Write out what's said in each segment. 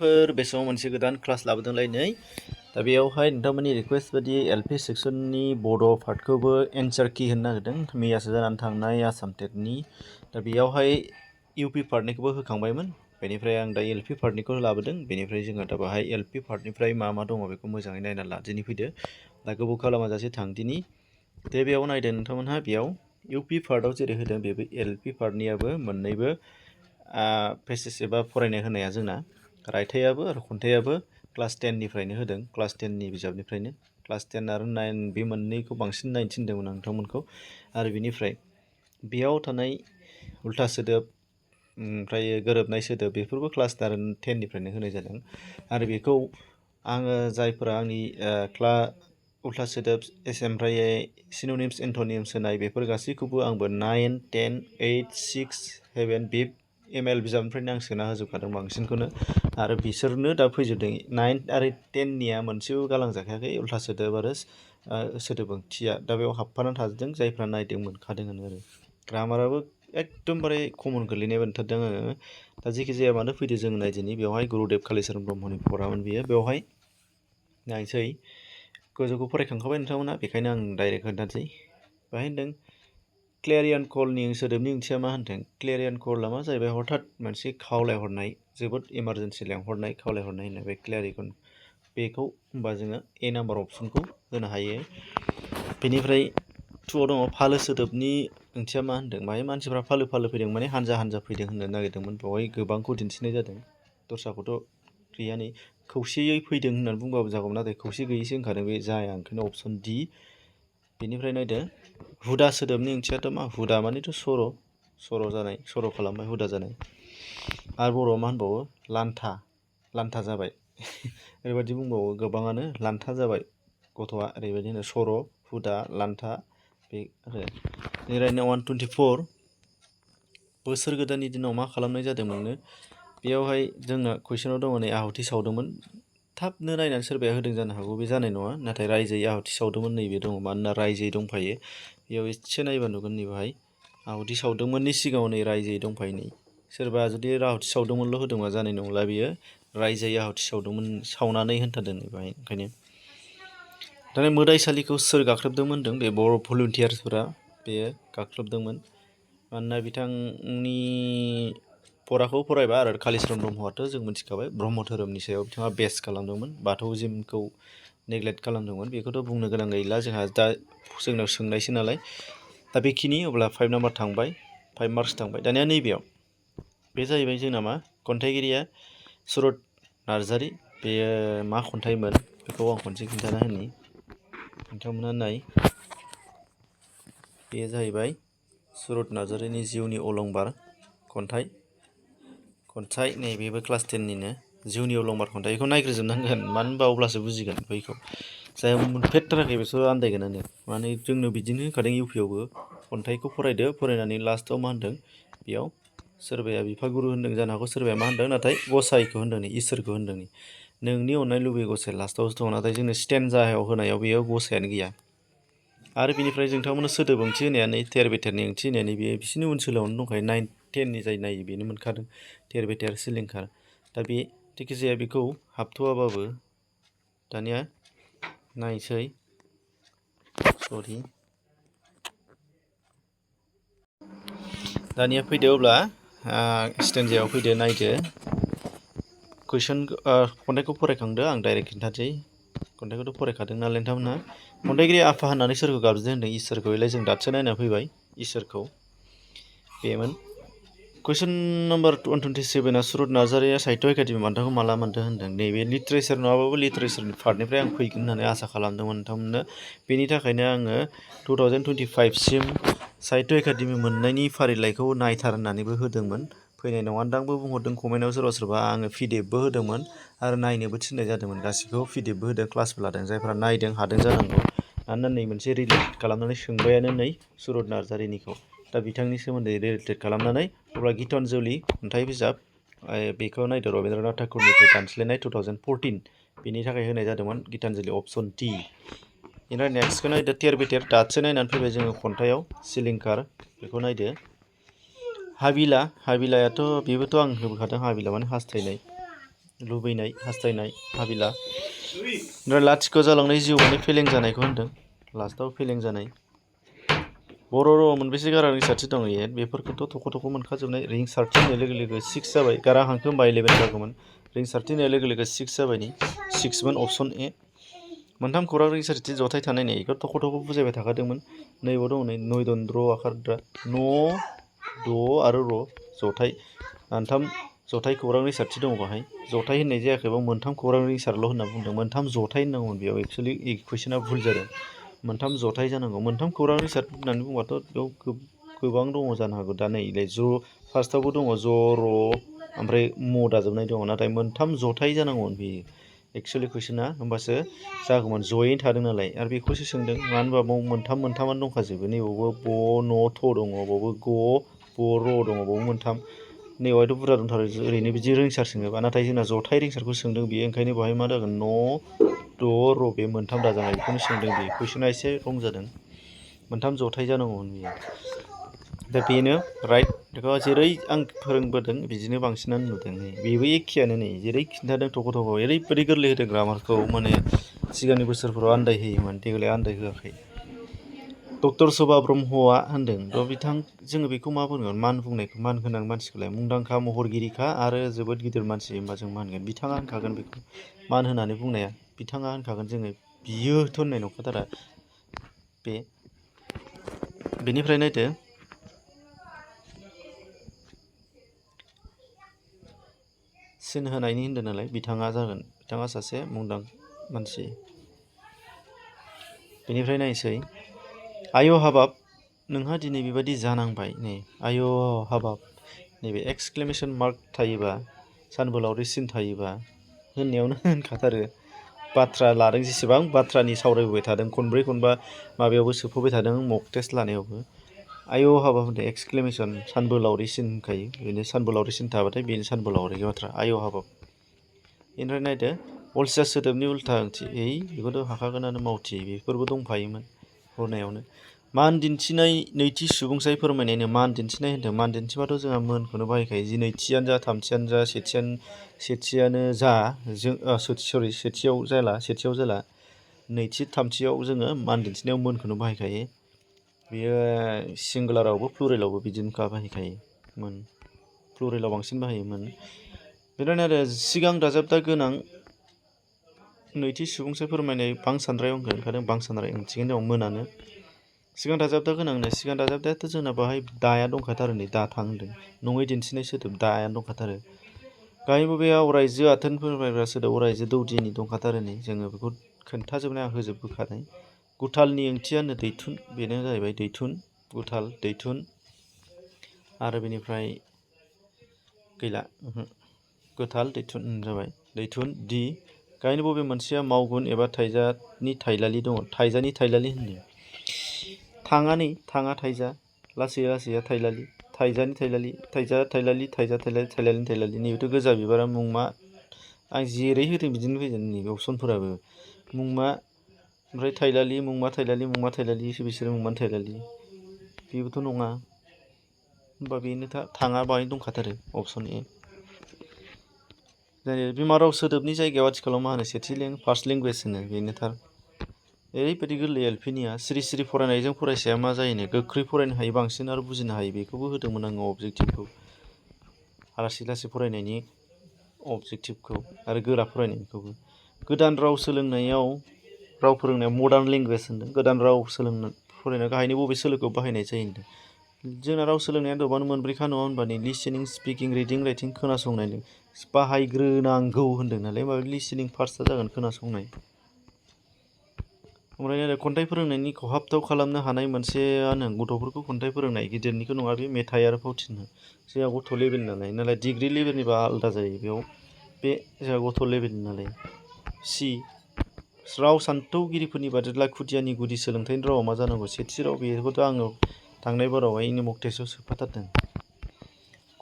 फरायसाफोर बे समाव मोनसे गोदान क्लास लाबोदोंलायनै दा बेयावहाय नोंथांमोननि रिकुवेस्ट बायदि एलपि सेक्सननि बड' पार्टखौबो एन्सार कि होनो नागिरदों मैयासो जानानै थांनाय आसाम टेटनि दा बेयावहाय इउपि पार्टनिखौबो होखांबायमोन बेनिफ्राय आं दा एलपि पार्टनिखौ लाबोदों बेनिफ्राय जोङो दा बाहाय एलपि पार्टनिफ्राय मा मा दङ बेखौ मोजाङै नायना लादिनि फैदो दा गोबाव खालामाजासे थांदिनि दे बेयाव नायदो नोंथांमोनहा बेयाव इउपि पार्टआव जेरै होदों बेबो एलपि पार्टनियाबो मोननैबो पेसेज एबा फरायनाय होनाया जोंना रायथाइयाबो आरो खन्थाइयाबो क्लास 10 निफ्रायनो होदों क्लास 10 नि बिजाबनिफ्रायनो क्लास 10 आरो 9 बे मोननैखौ बांसिन नायनो थिनदोंमोन आं नोंथांमोनखौ आरो बिनिफ्राय बेयाव थानाय उल्था सोदोब ओमफ्राय गोरोबनाय सोदोब बेफोरबो क्लास 10 निफ्रायनो होनाय जादों आरो बेखौ आङो जायफोरा आंनि उल्था सोदोब ओमफ्राय सिनोनिम्स एन्टोनिम्स होनाय बेफोर गासैखौबो आंबो 9, 10, 8, 6, 7 बे एमएल बिजाबनिफ्रायनो आं सोना होजोबखादों बांसिनखौनो आरो बिसोरनो दा फैजोबदों 9 आरो 10निया मोनसेबो गालांजाखायाखै उल्था सोदोब आरो सोदोब ओंथिया दा बेयाव हाबफानानै थाजोबदों जायफ्रा नायदों मोनखादों आरो ग्रामाराबो एकदमबारे कमन गोलैनाय मोनथारदों आङो दा जेखि जाया मानो फैदो जों नायदिनि बेवहाय गुरुदेब कालिचरन ब्रह्मनि फरामोन बियो बेवहाय नायसै गोजौखौ फरायखांखाबाय नोंथांमोना बेखायनो आं डाइरेक्ट खोन्थानोसै बाहाय होनदों क्लेरियन कलनि सोदोबनि ओंथिया मा होनदों क्लेरियन कलआ मा जाहैबाय हठात मोनसे खावलायहरनाय जोबोद इमारजेन्सि लेंहरनाय खावलायहरनाय होननाय बे क्लेरियन बेखौ होमबा जोङो ए नाम्बार अपसनखौ होनो हायो बेनिफ्राय 2आव दङ फालो सोदोबनि ओंथिया मा होनदों माने मानसिफ्रा फालो फालो फैदों माने हानजा हानजा फैदों होननो नागिरदोंमोन बेवहाय गोबांखौ दिन्थिनाय जादों दस्राखौथ' गैया नै खौसेयै फैदों होननानै बुंबाबो जागौमोन नाथाय खौसे गैयैसो होनखादों बे जाया ओंखायनो अपसन डि बेनिफ्राय नायदो हुदा सोदोबनि ओंथियाथ' मा हुदा मानेथ' सर' जानाय सर' खालामबाय हुदा जानाय आरो बर'आव मा होनबावो लान्था जाबाय ओरैबायदि बुंबावो गोबाङानो लान्था जाबाय गथ'आ ओरैबायदि होनो सर' हुदा लान्था बे आरो रायनो 124 बोसोर गोदाननि दिनाव मा खालामनाय जादोंमोननो बेयावहाय जोंना कुइसनाव दङ नै आहुथि सावदोंमोन थाबनो नायनानै सोरबाया होदों जानो हागौ बे जानाय नङा नाथाय रायजोयै आहुथि सावदोंमोन नैबे दङ मानोना रायजोयै दंफायो बेयाव एसे नायबा नुगोन नै बाहाय आहुथि सावदोंमोननि सिगाङाव नै रायजोयै दंफायो नै सोरबा जुदि आहुथि सावदोंमोनल' होदोंबा जानाय नंला बियो रायजोयै आहुथि सावदोंमोन सावनानै होनथारदों नै बाहाय ओंखायनो दाना मोदाइसालिखौ सोर गाख्लोबदोंमोन होनदों बे बर' भलुन्टियार्सफोरा बेयो गाख्लोबदोंमोन मानोना बिथांनि फराखौ फरायबा आरो कालिचरन ब्रह्मआथ' जों मिथिखाबाय ब्रह्म धोरोमनि सायाव बिथाङा बेस खालामदोंमोन बाथौजिमखौ नेग्लेक्ट खालामदोंमोन बेखौथ' बुंनो गोनां गैला जोंहा दा जोंनाव सोंनायसो नालाय दा बेखिनि अब्ला 5 नाम्बार थांबाय 5 मार्क्स थांबाय दानिया नैबेयाव बे जाहैबाय जोंना मा खन्थाइगिरिया सुरत नार्जारि बेयो मा खन्थाइमोन बेखौ आं खनसे खिन्थाना होनि नोंथांमोना नाय बेयो जाहैबाय सुरत नार्जारिनि जिउनि अलंबार खन्थाइ नैबेबो क्लास 10निनो जिउनि अलंबार खन्थाइ बेखौ नायग्रोजोबनांगोन मानो होनबा अब्लासो बुजिगोन बैखौ जाय मोनफेरथाराखै बिसोर आन्दायगोनानो माने जोंनो बिदिनो होखादों इउपिआवबो खन्थाइखौ फरायदो फरायनानै लास्टआव मा होनदों बेयाव सोरबाया बिफागुरु होनदों जानो हागौ सोरबाया मा होनदों नाथाय गसाइखौ होनदों इसोरखौ होनदों नोंनि अननाय लुबै गसाइ लास्टआवसो दङ नाथाय जोंनो स्टेन्जायाव होनायाव बेयाव गसायानो गैया आरो बिनिफ्राय नोंथांमोननो सोदोब ओंथि होनाया नै थेर बेथेरनि ओंथि होनाया बेयो बिसोरनि ओनसोलावनो दंखायो 9, 10नि जाय नायो बेनो मोनखादों थेर बेथेर सिलिंखार दा बे जायखिजाया बेखौ हाबथ'वाबाबो दानिया नायसै दानिया फैदो अब्ला स्टेन्जायाव फैदो नायदो खन्थाइखौ फरायखांदो आं डाइरेक्ट खिन्थानोसै खन्थाइखौथ' फरायखादों नालाय नोंथांमोनहा खन्थाइगिरि आफा होननानै सोरखौ गाबज्रिदों होनदों इसोरखौ एलाय जों दासो नायना फैबाय इसोरखौ बेमोन कुइसन नाम्बार 127 सुरत नार्जारिया साहित्य एकाडेमि बान्थाखौ माला मोनदों होनदों नैबे लिटारेचार नङाबाबो लिटारेचारनि पार्टनिफ्राय आं फैगोन होननानै आसा खालामदोंमोन नोंथांमोननो बेनि थाखायनो आङो 2025सिम साहित्य एकाडेमि मोननायनि फारिलाइखौ नायथार होननानैबो होदोंमोन फैनाय नङादांबो बुंहरदों कमेन्टआव सोरबा आङो पिडिएफबो होदोंमोन आरो नायनोबो थिननाय जादोंमोन गासिखौबो पिडिएफबो होदों क्लासबो लादों जायफ्रा नायदों हादों जानांगौ मानोना नै मोनसे रिलेट खालामनानै सोंबायानो नै सुरत नार्जारिनिखौ दा बिथांनि सोमोन्दै रिलेटेड खालामनानै अब्ला गितानजलि खन्थाइ बिजाब बेखौ नायदो रबीन्द्रनाथ ठाकुरनिफ्राय दानस्लायनाय 2014 बेनि थाखाय होनाय जादोंमोन गितानजलि अपसन डि बेनिफ्राय नेक्स्टखौ नायदो थेर बेथेर दासो नायनानै फैबाय जोङो खन्थाइयाव सिलिंखार बेखौ नायदो हाबिलायाथ' बेबोथ' आं होबोखादों हाबिला माने हास्थायनाय लुबैनाय हास्थायनाय हाबिला ओमफ्राय लाथिख' जालांनाय जिउ माने फेलें जानायखौ होनदों लास्टआव फेलें जानाय बर' रावाव मोनबेसे गारां रिंसारथि दङ बेफोरखौथ' थख' थख' मोनखाजोबनाय रिंसारथि होननाय लोगो लोगो 6 जाबाय गारां हांखो होनबा 11 जागौमोन रिंसारथि होननाय लोगो लोगो 6 जाबाय नि 6 मोन अपसन ए मोनथाम खौरां रिंसारथि जथाय थानाय नै बेखौ थख' थख' बुजायबाय थाखादोंमोन नैबाव दङ नै नय दन्द्र आखारद्रा न' द' आरो र' जथाय मोनथाम जथाय खौरां रिंसारथि दङ बाहाय जथाय होननाय जायाखै बाव मोनथाम खौरां रिंसारल' होनना बुंदों मोनथाम जथाय होननांगौमोन बेयाव एक्सुवेलि कुइसना भुल जादों मोनथाम जथाय जानांगौ मोनथाम खौरां रिंसार होननानै बुंबाथ' बेयाव गोबां दङ जानो हागौ दा नै फार्स्टआवबो दङ ज' र' ओमफ्राय म दाजाबनाय दङ नाथाय मोनथाम जथाय जानांगौमोन बेयो एक्सुवेलि कुइसना होमबासो जागौमोन जयैनो थादों नालाय आरो बेखौसो सोंदों मानो होनबा बाव मोनथामानो दंखाजोबो नैबावबो ब न' थ दङ बावबो ग ब र दङ बावबो मोनथाम नैबावहायथ' बुरजा दंथारो ओरैनो बिदि रिंसार सोङोबा नाथाय जोंना जथाय रिंसारखौ सोंदों बेयो ओंखायनो बेवहाय मा जागोन न' द' र' बे मोनथाम दाजानाय बेखौनो सोंदों बेयो कुइसना एसे रं जादों मोनथाम जथाय जानांगौमोन बेयो दा बेनो राइट बेखौ जेरै आं फोरोंबोदों बिदिनो बांसिनानो नुदों बेबो एखेयानो नै जेरै खिन्थादों थख' थख' ओरैबायदि गोरलै होदों ग्रामारखौ माने सिगांनि बोसोरफोराव आन्दायहोयोमोन देग्लाय आन्दायहोआखै डक्टर शोभा ब्रह्मआ होनदों थ' जोङो बेखौ मा बुंगोन मान बुंनायखौ मान गोनां मानसिखौलाय मुंदांखा महरगिरिखा आरो जोबोद गिदिर मानसि होनबा जों मा होनगोन बिथाङा होनखागोन बेखौ मान होनानै बुंनाया बिथाङा होनखागोन जोङो बियोथ' होननाय नंखाथारा बेनिफ्राय नायदो सिन होनायनि होनदों नालाय बिथाङा जागोन बिथाङा सासे मुंदांखा मानसि बेनिफ्राय नायसै आय' हाबाब नोंहा दिनै बेबायदि जानांबाय नै आय' हाबाब नैबे एक्सक्लेमेसन मार्क थायोबा सानबोलावरिसिन थायोबा होननायावनो होनखाथारो बाथ्रा लादों जेसेबां बाथ्रानि सावरायबोबाय थादों खनब्रै खनबा माबायावबो सोफाबाय थादों मक टेस्ट लानायावबो आय' हाबाब होनदों एक्सक्लेमेसन सानबोलावरिसिन होनखायो बेनो सानबोलावरिसिन थाबाथाय बेनो सानबोलावरिनि बाथ्रा आय' हाबाब बेनिफ्राय नायदो अलसिया सोदोबनि उल्था ओंथि बेखौथ' हाखागोनानो मावथि बेफोरबो दंफायोमोन हरनायावनो मान दिन्थिनाय नैथि सुबुंसाय फोरमायनायनो मान दिन्थिनाय होनदों मान दिन्थिबाथ' जोंहा मोनखौनो बाहायखायो जि नैथियानो जा थामथियानो जा सेथियानो जा सेथियाव जाला नैथि थामथियाव जोङो मान दिन्थिनायाव मोनखौनो बाहायखायो बेयो सिंगुलारावबो प्लुरेलावबो बिदिनोखा बाहायखायो मोन प्लुरेलाव बांसिन बाहायोमोन बेनिफ्राय आरो सिगां दाजाबदा गोनां नैथि सुबुंसाय फोरमायनाय बांसानद्रायाव ओंखारदों बांसानद्राय ओंथिखौनो दं मोनानो सिगां दाजाबदा गोनांनो सिगां दाजाबदायाथ' जोंना बाहाय दाया दंखाथारो नै दा थांदों नङै दिन्थिनाय सोदोब दायानो दंखाथारो गाहाय बबेयाव रायजो आथोन फोरमायग्रा सोदोब रायजो दौदिनि दंखाथारो नै जोङो बेखौ खोन्थाजोबनाय आं होजोबबोखानाय गुथालनि ओंथियानो दैथुन बेनो जाहैबाय दैथुन गुथाल दैथुन आरो बेनिफ्राय गैला गुथाल दैथुन जाबाय दैथुन दि गाहायनि बबे मोनसेया मावगुन एबा थाइजानि थाइलालि दङ थाइजानि थाइलालि होनदों थाङा थाइजा लासैया थाइलालि थाइजानि थाइलालि थाइजा थाइलालि थाइजा थाइलालि थाइलालिनि थाइलालि नैबेथ' गोजा बिबारा मुंमा आं जेरै होदों बिदिनो फैगोन नैबे अपसनफोराबो मुंमा ओमफ्राय थाइलालि मुंमा थाइलालि बिसोरो मुंमा थाइलालि बेबोथ' नङा होमबा बेनो थाङा बाहाय दंखाथारो अपसन ए बिमा राव सोदोबनि जायगायाव आथिखालाव मा होनो सेथि फार्स्ट लेंगुवेज होनो बेनो थार ओरैबायदि गोरलै एलपिनिया सिरि सिरि फरायनायजों फरायसाया मा जायोनो गोख्रै फरायनो हायो बांसिन आरो बुजिनो हायो बेखौबो होदोंमोन आङो अबजेक्टिभखौ लासै लासै फरायनायनि अबजेक्टिभखौ आरो गोरा फरायनायखौबो गोदान राव सोलोंनायाव राव फोरोंनायाव मडार्न लेंगुवेज होनदों गोदान राव फरायनायाव गाहायनि बबे सोलोखौ बाहायनाय जायो होनदों जोंना राव सोलोंनाया दबानो मोनब्रैखा नङा होनबा नै लिसेनिं स्पिकिं रिडिं राइटिं खोनासंनाय बाहायग्रोनांगौ होनदों नालाय माबा लिसेनिं फार्स्टआ जागोन खोनासंनाय ओमफ्राय खन्थाइ फोरोंनायनि खहाबथाव खालामनो हानाय मोनसेयानो गथ'फोरखौ खन्थाइ फोरोंनाय गिदिरनिखौ नङा बे मेथाइ आरो फावथिना जोंहा गथ' लेभेल नालाय डिग्रि लेभेलनिबा आलादा जायो बेयाव बे जोंहा गथ' लेभेलनि नालाय राव सान्थौगिरिफोरनि बादिब्ला खुदियानि गुदि सोलोंथाइनि रावा मा जानांगौ सेथि राव बेखौथ' आङो थांनाय बारावहाय मक टेस्टआव सोफाथारदों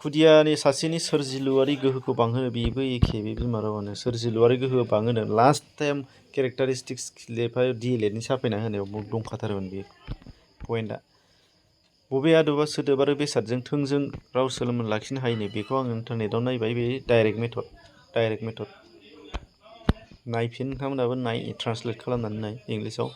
खुदियानि सासेनि सोरजिलुआरि गोहोखौ बांहोनो बेबो एखे बे बिमा रावानो सोरजिलुआरि गोहो बांहोनो लास्ट टाइम केरेक्टारिस्टिक्स DLEDनि साफायना होनायाव दंखाथारोमोन बे पइन्टआ बबे आदबा सोदोब आरो बेसादजों थोंजों राव सोलोंनो लाखिनो हायोनो बेखौ आं इन्टारनेटआव नायबाय बे डाइरेक्ट मेथड डाइरेक्ट मेथड नायफिन नोंथांमोनाबो ट्रान्सलेट खालामनानै नाय इंलिसाव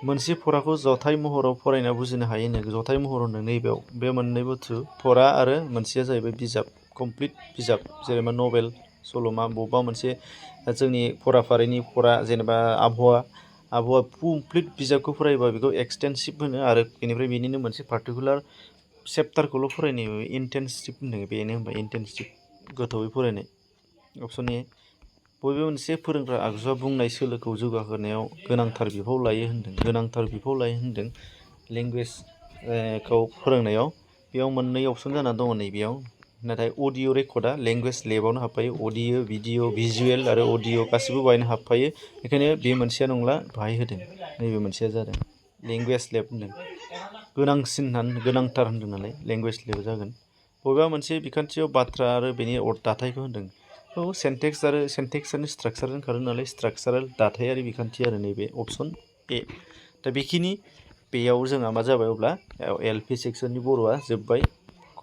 मोनसे फराखौ जथाय महराव फरायना बुजिनो हायो जथाय महर होनदों नैबेयाव बे मोननै बुस्थु फरा आरो मोनसेया जाहैबाय बिजाब कमप्लिट बिजाब जेनेबा नभेल सल'मा बबेबा मोनसे जोंनि फराफारिनि फरा जेनेबा आबहावा कमप्लिट बिजाबखौ फरायोबा बेखौ एक्सटेन्सिभ होनो आरो बेनिफ्राय बेनिनो मोनसे पार्टिकुलार चेप्टारखौल' फरायनाय इन्टेन्सिभ होनो बेनो होनबा इन्टेन्सिभ गोथौयै फरायनाय अप्सन ए बबेबा मोनसे फोरोंग्रा आगजुआ बुंनाय सोलोखौ जौगाहोनायाव गोनांथार बिफाव लायो होनदों लेंगुवेजखौ फोरोंनायाव बेयाव मोननै अप्सन जाना दङ नैबेयाव नाथाय अडिअ रेकर्डआ लेंगुवेज लेबावनो हाबफायो अडिअ भिडिअ भिजुवेल आरो अडिअ गासिबो बाहायनो हाबफायो बेखायनो बे मोनसेया नंला बाहाय होदों नैबे मोनसेया जादों लेंगुवेज लेब होनदों गोनांथार होनदों नालाय लेंगुवेज लेब जागोन बबेबा मोनसे बिखान्थियाव बाथ्रा आरो बेनि दाथायखौ होनदों सेन्टेक्स आरो स्ट्राक्चारजों खारो नालाय स्ट्राक्चारेल दाथायारि बिखान्थि आरो नैबे अप्सन ए दा बेखिनि बेयाव जोंहा मा जाबाय अब्ला एलपि सेक्सननि बर'आ जोब्बाय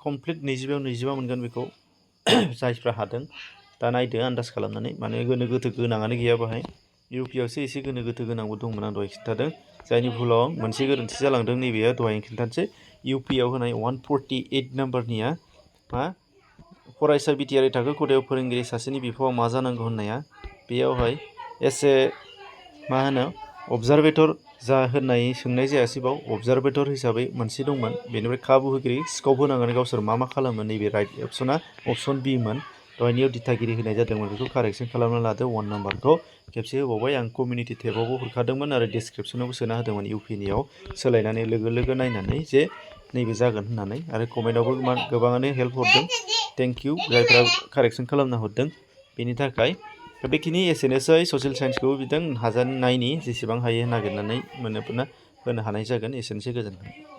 कमप्लिट 20 मोनगोन बेखौ जायफ्रा हादों दा नायदो आन्दाज खालामनानै माने गोनो गोथो गोनाङानो गैया बाहाय इउपिआवसो एसे गोनो गोथो गोनांबो दंमोन आं दहाय खिन्थादों जायनि भुलाव मोनसे गोरोन्थि जालांदों नैबेयो दहाय खिन्थानोसै इउपिआव होनाय 148 नाम्बारनिया मा फरायसा बिटिआरि थाखो खथायाव फोरोंगिरि सासेनि बिफावा मा जानांगौ होननाया बेयावहाय एसे मा होनो अबजारभेटर जा होननाय सोंनाय जायासै बाव अबजारभेटर हिसाबै मोनसे दंमोन बेनिफ्राय खाबु होगिरि स्कप होनांगोन गावसोर मा खालामो नैबे राइट अप्सना अप्सन बि मोन दहायनियाव दिथागिरि होनाय जादोंमोन बेखौ कारेक्सन खालामना लादो 1 नाम्बारखौ खेबसे होबावबाय आं कमिउनिटि टेबावबो हरखादोंमोन आरो डिसक्रिपसनावबो सोना होदोंमोन इउपिनियाव सोलायनानै लोगो नायनानै जे नैबे जागोन होननानै आरो कमेन्टआवबो गोबाङानो हेल्प हरदों थेंक इउ जायफ्रा कारेक्सन खालामना हरदों बेनि थाखाय बेखिनि एसेनोसै ससियेल साइन्सखौ बिदों हाजानायनि जेसेबां हायो नागिरनानै मोनोब्ला होनो हानाय जागोन एसेनोसै गोजोन्थों।